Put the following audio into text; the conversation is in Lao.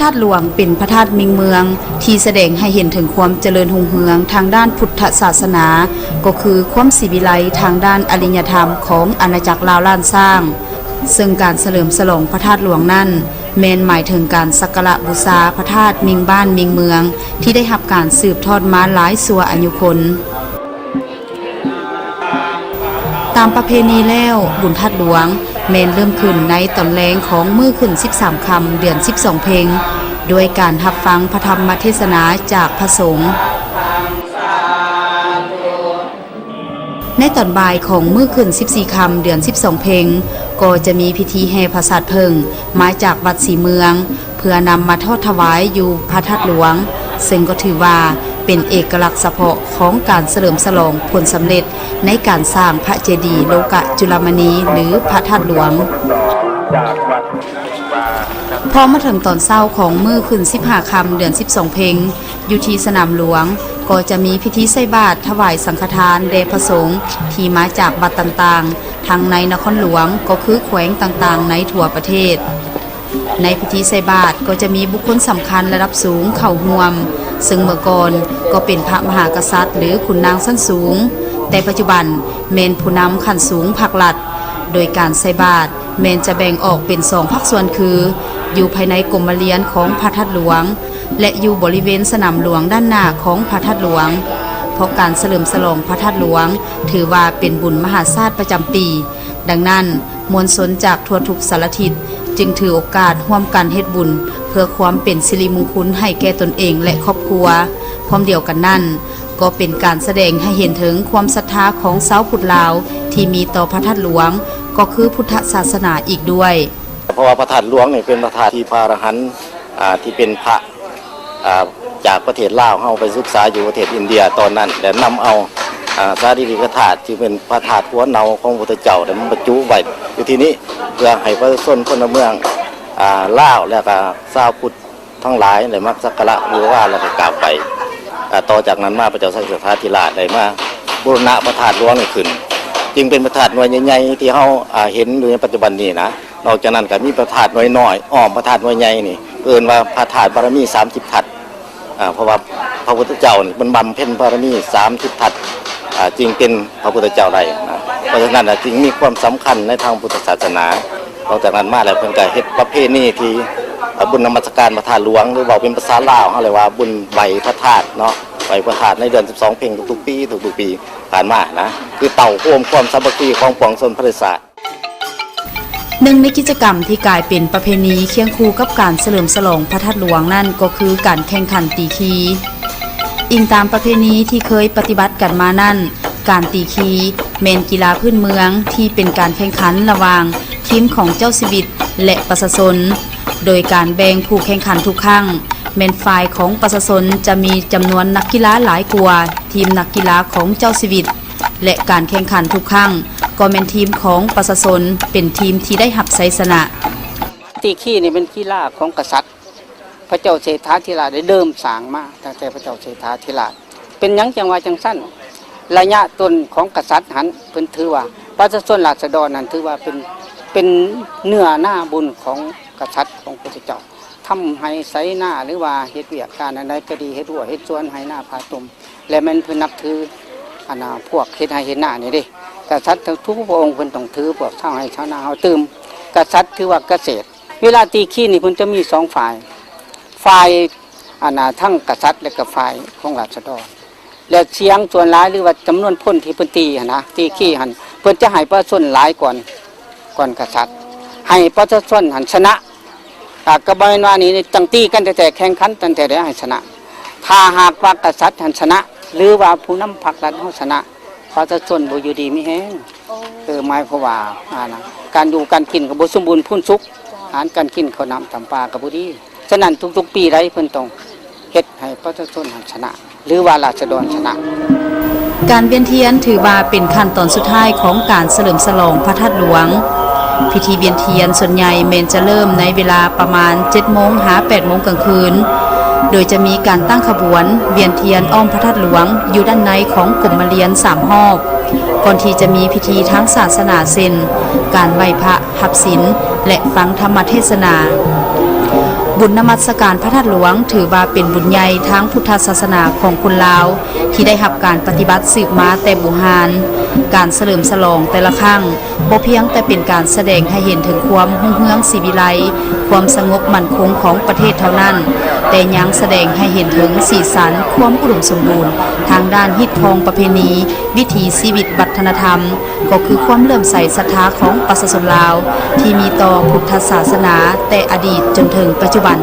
ທາດຫຼວງເປັນພະທາດມິ່ງເມືອງ ທີ່ສະແດງໃຫ້ເຫັນເຖິງຄວາມຈະເລີນຮຸ່ງເຮືອງທາງດ້ານພຸດທະສາສະໜາ, ກໍຄືຄວາມສີວິໄລທາງດ້ານອາລິຍະທຳຂອງອານາຈັກລາວລ້ານຊ້າງ. ເຊິ່ງການສະເຫຼີມສະຫຼອງພະທາດຫຼວງນັ້ນ ແມ່ນໝາຍເຖິງການສັກກາລະບູຊາພະທາດມິ່ງບ້ານມິ່ງເມືອງ ທີ່ໄດ້ຮັບການສືບທອດມາຫຼາຍຊົ່ວອາຍຸຄົນ. ຕາມປະເພນີແລ້ວ, ບຸນທາດຫຼວງແມ່ນເລີ່ມຂຶ້ນໃນຕອນແລງຂອງມື້ຂຶ້ນສິບສາມຄ່ຳ ເດືອນສິບສອງເພັງ ດ້ວຍການຮັບຟັງພະທຳມະເທດສະໜາຈາກພະສົງ. ໃນຕອນບ່າຍຂອງມື້ຂຶ້ນສິບສີ່ຄ່ຳ ເດືອນສິບສອງເພັງ ກໍຈະມີພິທີແຫ່ພະສາດເຜິ້ງມາຈາກວັດສີເມືອງ ເພື່ອນຳມາທອດຖວາຍຢູ່ພະທາດຫຼວງ, ເຊິ່ງກໍຖືວ່າເປັນເອກະລັກສະເພາະຂອງການສະເຫຼີມສະຫຼອງຜົນສຳເລັດໃນການສ້າງພະເຈດີໂລກະຈຸລະມະນີ ຫຼື ພະທາດຫຼວງ. ພໍມາເຖິງຕອນເຊົ້າຂອງມື້ຂຶ້ນສິບຫ້າຄ່ຳ ເດືອນສິບສອງເພັງ ຢູ່ທີ່ສະໜາມຫຼວງ ກໍຈະມີພິທີໃສ່ບາດຖວາຍສັງຄະທານແດ່ພະສົງທີ່ມາຈາກວັດຕ່າງໆ ທັງໃນນະຄອນຫຼວງ ກໍຄືແຂວງຕ່າງໆໃນທົ່ວປະເທດ. ໃນພິທີໃສ່ບາດກໍຈະມີບຸກຄົນສຳຄັນລະດັບສູງເຂົ້າຮ່ວມ, ເຊິ່ງເມື່ອກ່ອນກໍເປັນພະມະຫາກະສັດ ຫຼື ຂຸນນາງຊັ້ນສູງ, ແຕ່ປັດຈຸບັນແມ່ນຜູ້ນຳຂັ້ນສູງພາກລັດ. ໂດຍການໃສ່ບາດແມ່ນຈະແບ່ງອອກເປັນສອງພາກສ່ວນຄື ຢູ່ພາຍໃນກົມມະລຽນຂອງພະທາດຫຼວງ ແລະ ຢູ່ບໍລິເວນສະໜາມຫຼວງດ້ານໜ້າຂອງພະທາດຫຼວງ. ເພາະການສະເຫຼີມສະຫຼອງພະທາດຫຼວງຖືວ່າເປັນບຸນມະຫາຊາດປະຈຳປີ, ດັ່ງນັ້ນ ມວນຊົນຈາກທົ່ວທຸກສາລະທິດຈຶ່ງຖືໂອກາດຮ່ວມກັນເຮັດບຸນ ເພື່ອຄວາມເປັນສິລິມຸງຄຸນໃຫ້ແກ່ຕົນເອງ ແລະ ຄອບຄົວ. ພ້ອມດຽວກັນນັ້ນ ກໍເປັນການສະແດງໃຫ້ເຫັນເຖິງຄວາມສັດທາຂອງຊາວພຸດລາວທີ່ມີຕໍ່ພະທາດຫຼວງ ກໍຄືພຸດທະສາສະໜາອີກດ້ວຍ. ເພາະວ່າພະທາດຫຼວງນີ້ເປັນພະທາດທີ່ພະອະລະຫັນ ອ່າ ທີ່ເປັນພະ ອ່າ ຈາກປະເທດລາວເຮົາໄປສຶກສາຢູ່ປະເທດອິນເດຍຕອນນັ້ນ ແລະ ນຳເອົາ ອ່າ ສາລີລິກະທາດ ທີ່ເປັນພະທາດຫົວເນົ່າຂອງພະພຸດທະເຈົ້າ ໄດ້ມາບັນຈຸໄວ້ຢູ່ທີ່ນີ້ ເພື່ອໃຫ້ປະຊາຊົນພົນລະເມືອງ ອ່າ ລາວ ແລະ ກະຊາວພຸດທັງຫຼາຍໄດ້ມາສັກກາລະບູຊາ ແລະ ກະກາບໄຫວ້. ອ່າ ຕໍ່ຈາກນັ້ນມາ ພະເຈົ້າສັກສິດຖາທິລາດໄດ້ມາບູລະນະພະທາດຫຼວງນີ້ຂຶ້ນ ຈຶ່ງເປັນພະທາດໜ່ວຍໃຫຍ່ໆ ທີ່ເຮົາ ອ່າ ເຫັນຢູ່ໃນປັດຈຸບັນນີ້ນະ. ນອກຈາກນັ້ນກໍມີພະທາດໜ່ວຍນ້ອຍອ້ອມພະທາດໜ່ວຍໃຫຍ່ນີ້ ເອີ້ນວ່າພະທາດບາລະມີສາມສິບທັດ. ອ່າ ເພາະວ່າພະພຸດທະເຈົ້ານີ້ເພິ່ນບຳເພັນບາລະມີສາມສິບທັດ ອ່າ ຈຶ່ງເປັນພະພຸດທະເຈົ້າໄດ້ນະ. ເພາະສະນັ້ນນະ ຈຶ່ງມີຄວາມສຳຄັນໃນທາງພຸດທະສາສະໜາ. ນອກຈາກນັ້ນມາແລ້ວ ເພິ່ນກໍເຮັດປະເພນີທີ່ ອ່າ ບຸນນະມັດສະການພະທາດຫຼວງ ຫຼືເວົ້າເປັນພາສາລາວເຮົາເອີ້ນວ່າບຸນໄຫວ້ພະທາດເນາະ, ໄຫວ້ພະທາດໃນເດືອນສິບສອງເພັງທຸກໆປີ ທຸກໆປີຜ່ານມານະ ຄືເຕົ້າໂຮມຄວາມສາມັກຄີຂອງປວງຊົນພະລິສາດ. ໜຶ່ງໃນກິດຈະກຳທີ່ກາຍເປັນປະເພນີຄຽງຄູ່ກັບການສະເຫຼີມສະຫຼອງພະທາດຫຼວງນັ້ນ ກໍຄືການແຂ່ງຂັນຕີຄີ. ອີງຕາມປະເພນີທີ່ເຄີຍປະຕິບັດກັນມານັ້ນ, ການຕີຄີແມ່ນກິລາພື້ນເມືອງທີ່ເປັນການແຂ່ງຂັນລະຫວ່າງທີມຂອງເຈົ້າຊີວິດ ແລະ ປະຊາຊົນ, ໂດຍການແບ່ງຜູ້ແຂ່ງຂັນທຸກຄັ້ງ ແມ່ນຝ່າຍຂອງປະຊາຊົນຈະມີຈຳນວນນັກກິລາຫຼາຍກວ່າທີມນັກກິລາຂອງເຈົ້າຊີວິດ. ແລະ ການແຂ່ງຂັນທຸກຄັ້ງກໍແມ່ນທີມຂອງປະຊາຊົນເປັນທີມທີ່ໄດ້ຮັບໄຊຊະນະ. ຕີຄີນີ້ເປັນກິລາຂອງກະສັດ ພະເຈົ້າເສດຖາທິລາດໄດ້ເລີ່ມສ້າງມາຕັ້ງແຕ່ພະເຈົ້າເສດຖາທິລາດ. ເປັນຫຍັງຈັ່ງວ່າຈັ່ງຊັ້ນ? ໄລຍະຕົ້ນຂອງກະສັດຫັ້ນ ເພິ່ນຖືວ່າປະຊາຊົນລາຊະດອນນັ້ນຖືວ່າເປັນ ເປັນເນື້ອນາບຸນຂອງກະສັດ ຂອງພະພຸດທະເຈົ້າ. ທຳໄຮ່ໄຖນາ ຫຼືວ່າເຮັດວຽກການອັນໃດກໍດີ ເຮັດຮົ້ວເຮັດສວນ ໄຮ່ນາຜາຕົມ ແລະ ແມ່ນເພິ່ນນັບຖື ອັນນ່າ ພວກເຮັດໄຮ່ເຮັດນານີ້ເດ້. ກະສັດທຸກພະອົງເພິ່ນຕ້ອງຖືພວກຊາວໄຮ່ຊາວນາເຮົາຕື່ມ. ກະສັດຖືວ່າກະເສດ. ເວລາຕີຄີນີ້ເພິ່ນຈະມີສອງຝ່າຍ, ຝ່າຍ ອັນນ່າ ທັງກະສັດ ແລະ ກະຝ່າຍຂອງລາຊະດອນ. ແລະ ສຽງສ່ວນຫຼາຍ ຫຼືວ່າຈຳນວນຄົນທີ່ເພິ່ນຕີຫັ້ນນະ ຕີຄີຫັ້ນ ເພິ່ນຈະໃຫ້ປະຊາຊົນຫຼາຍກ່ອນ ກ່ອນກະສັດ ໃຫ້ປະຊາຊົນຫັ້ນຊະນະ. ອາ ກໍບໍ່ແມ່ນວ່ານີ້ຈັ່ງຕີກັນແທ້ໆ ແຂ່ງຂັນກັນແທ້ໃດໃຫ້ຊະນະ. ຖ້າຫາກວ່າກະສັດຫັ້ນຊະນະ ຫຼືວ່າຜູ້ນຳພັກລັດເຮົາຊະນະ ປະຊາຊົນບໍ່ຢູ່ດີມີແຮງ. ໂອ້ ເອີ ໝາຍຄວາມວ່າ ອ່າ ນະ ການຢູ່ການກິນກໍບໍ່ສົມບູນພູນສຸກ, ເຈົ້າ ອາຫານການກິນ ເຂົ້ານ້ຳຕຳປາກໍບໍ່ດີ. ສະນັ້ນ ທຸກໆປີໃດ ເພິ່ນຕ້ອງເຮັດໃຫ້ປະຊາຊົນຫັ້ນຊະນະ ຫຼືວ່າລາຊະດອນຊະນະ. ການວຽນທຽນຖືວ່າເປັນຂັ້ນຕອນສຸດທ້າຍຂອງການສະເຫຼີມສະຫຼອງພະທາດຫຼວງ. ພິທີວຽນທຽນສ່ວນໃຫຍ່ແມ່ນຈະເລີ່ມໃນເວລາປະມານເຈັດໂມງຫາແປດໂມງກາງຄືນ, ໂດຍຈະມີການຕັ້ງຂະບວນວຽນທຽນອ້ອມພະທາດຫຼວງຢູ່ດ້ານໃນຂອງກົມມະລຽນສາມຮອບ, ກ່ອນທີ່ຈະມີພິທີທາງສາສະໜາເຊັ່ນ ການໄຫວ້ພະ, ຮັບສິນ ແລະ ຟັງທຳມະເທດສະໜາ. ບຸນນະມັດສະການພະທາດຫຼວງ ຖືວ່າເປັນບຸນໃຫຍ່ທາງພຸດທະສາສະໜາຂອງຄົນລາວ ທີ່ໄດ້ຮັບການປະຕິບັດສືບມາແຕ່ບູຮານ. ການສະເຫຼີມສະຫຼອງແຕ່ລະຄັ້ງ ບໍ່ພຽງແຕ່ເປັນການສະແດງໃຫ້ເຫັນເຖິງຄວາມຮຸ່ງເຮືອງສີວິໄລ, ຄວາມສະຫງົບໝັ້ນຄົງຂອງປະເທດເທົ່ານັ້ນ, ແຕ່ຍັງສະແດງໃຫ້ເຫັນເຖິງສີສັນຄວາມອຸດົມສົມບູນທາງດ້ານຮີດຄອງປະເພນີ, ວິຖີຊີວິດວັດທະນະທຳ, ກໍຄືຄວາມເຫຼື້ອມໃສສັດທາຂອງປະຊາຊົນລາວ ທີ່ມີຕໍ່ພຸດທະສາສະໜາແຕ່ອະດີດຈົນເຖິງປັດຈຸບັນ.